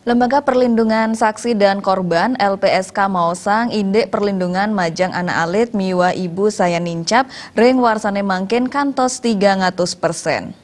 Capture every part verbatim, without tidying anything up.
Lembaga Perlindungan Saksi dan Korban, L P S K, maosang indik perlindungan majeng anak alit miwah ibu sayan nincap ring warsane mangkin kantos tigang atus persen.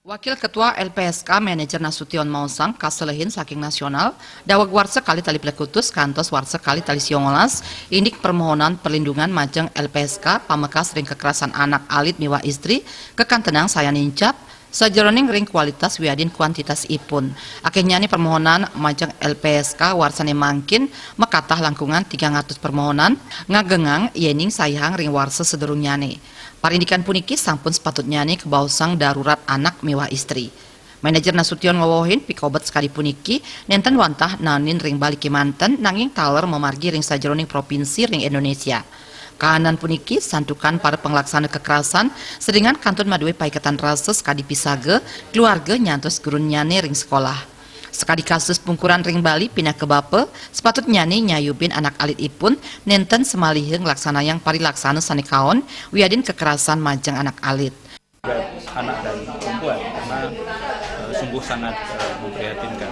Wakil Ketua L P S K, Manajer Nasution, maosang kaselehin saking nasional, daweg warsa kalih tali plekutus kantos warsa kalih tali siongolas, indik permohonan perlindungan majeng L P S K pamekas ring kekerasan anak alit miwah istri, kakantenang sayan nincap, sajeroning ring kualitas wiadin kuantitas ipun. Akehnyane permohonan majeng L P S K warsane mangkin makatah langkungan tigang atus permohonan, ngagengang yening saihang ring warsa sadurungnyane. Parindikan puniki sampun sapatutnyane kabaosang darurat anak miwah istri. Manajer Nasution ngwewehin pikobet sakadi puniki nenten wantah naenin ring Bali kemanten, nanging taler mamargi ring sajeroning provinsi ring Indonesia. Kahanan puniki santukan para panglaksana kekerasan sedengan kantun madue paiketan rasa sakadi pisaga, keluarga nyantos gurunnyane ring sekolah. Sakadi kasus pungkuran ring Bali pinaka bapa, sapatutnyane nyayubin anak alitipun nenten samaliha nglaksanayang parilaksana sane kaon wiadin kekerasan majeng anak alit. Anak dan perempuan karena uh, sungguh sangat uh, memprihatinkan.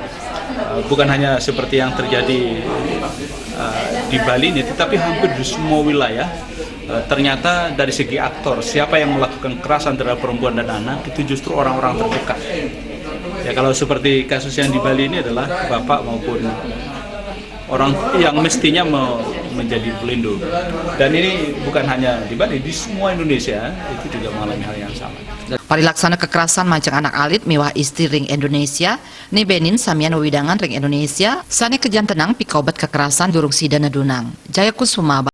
Uh, bukan hanya seperti yang terjadi uh, di Bali ini, tetapi hampir di semua wilayah uh, ternyata dari segi aktor, siapa yang melakukan kekerasan terhadap perempuan dan anak itu justru orang-orang terdekat. Ya, kalau seperti kasus yang di Bali ini adalah bapak maupun orang yang mestinya menjadi pelindung. Dan ini bukan hanya di Bali, di semua Indonesia itu juga mengalami hal yang sama. Parilaksana kekerasan majeng anak alit miwah istri ring Indonesia, nebenin samian wewidangan ring Indonesia sane kajantenang pikobet kekerasan durung sida nedunang. Jaya Kusuma.